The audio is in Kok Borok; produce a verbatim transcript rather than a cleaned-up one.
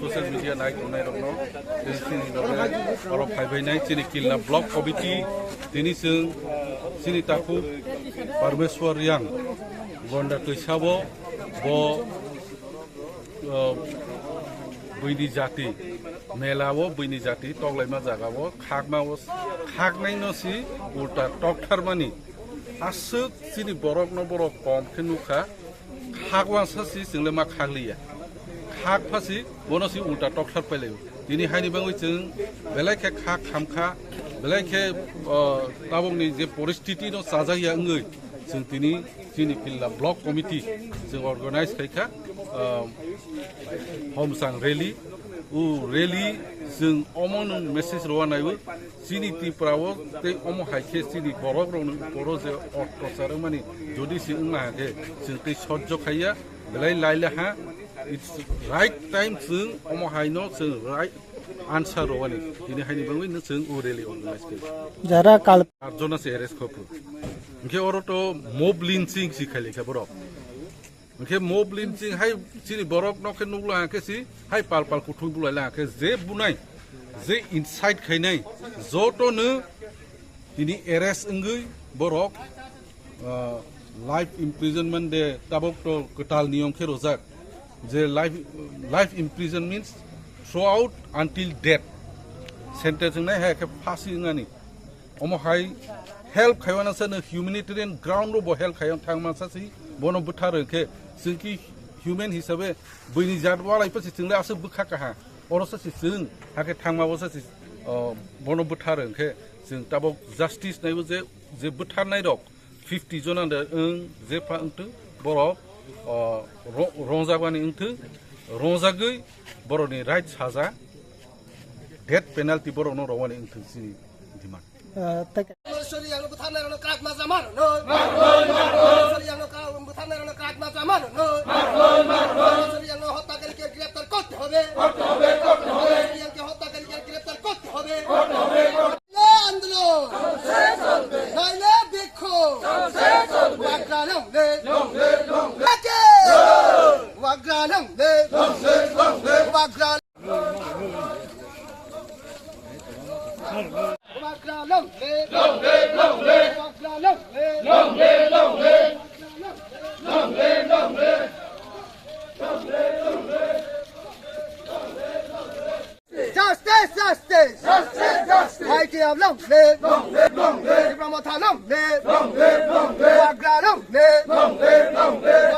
Social media nai tongnai rokno, tei chini loge oro phaibai nai chini Kilna Block Committee, tini chwng chini takhuk Parmeshwar Riang Gonda twi sabo bo, uh, buini jati, mela o buini jati toklaima jaga o khakma o khaknai no si ulta toktharmani aswk chini borok no borok kom khe nukha. Khak wansa si chwng le ma khak liya. Khak pha si bono si ulta tokthar pai lai o. Tini haini bangwi chwng belai khe khak kham kha, belai khe, o, tabok ni je poristiti no chajak ya wngwi chwng tini chini Kilna Block Committee chwng organize khai kha, o, Homsang rally. O rally chwng omo nwng message rw nai o. Chini Tripura o tei omo hai khe chini borok rokni upor o je ottachar wngmani jodi se wngma hai khe chwng tei sojjo khaiya, belai laila ha, it's right time chwng omo hai no chwng right answer rwani. Tini haini bangwi no chwng o rally organize khe. Jara kal- Arjona se arrest khopo. Hwnkhe oro to mob lynching si khailai kha borok. Hwnkhe mob lynching hai chini borok no khe nukla khe si hai pal pal kuthung bulai la khe je bunai je incite khainai joto no tini arrest wngwi borok, ah, life imprisonment de tabok to kwtal niyom khe rojak je life, life imprison means throughout until death sentence wngnai hai khe phasi wngnani. Omo hai help khaiwana sa no humanitarian ground ro bo help khaiya thangma sa si bono bwthar hwnkhe chwng ki human hisabe buini jat walai pasi chwng le aswk bwkha kaha oro sa si chwng hakhe thangma bo sa si, o, bono bwthar hwnkhe chwng tabok justice naibo je, je bwtharnai rok fifty jona de wng je pha wngtwng borok, o, ro-, rongjakmani wngtwng rongjagwi borokni right saja death penalty borokno rwani wngtwng chini demand. Ah, tak- Sorry, yang bwtharnai rokno krak ma jama rwno. Sorry, yang ka-, bwtharnai rokno krak ma jama rwno. Sorry, yang hotyakarike greptar korte hobe. Sorry, yang ke hotyakarike greptar korte hobe. আন্দোলন নাইলে বিক্ষোভ। Bagra long live. Bagra long live. Bagra long live. Bagra long live. Justice, justice. Justice, justice. Haiti of long live. Long live, long live. Tipra Motha long live. Long live, long live. Bagra long live. Long live, long live.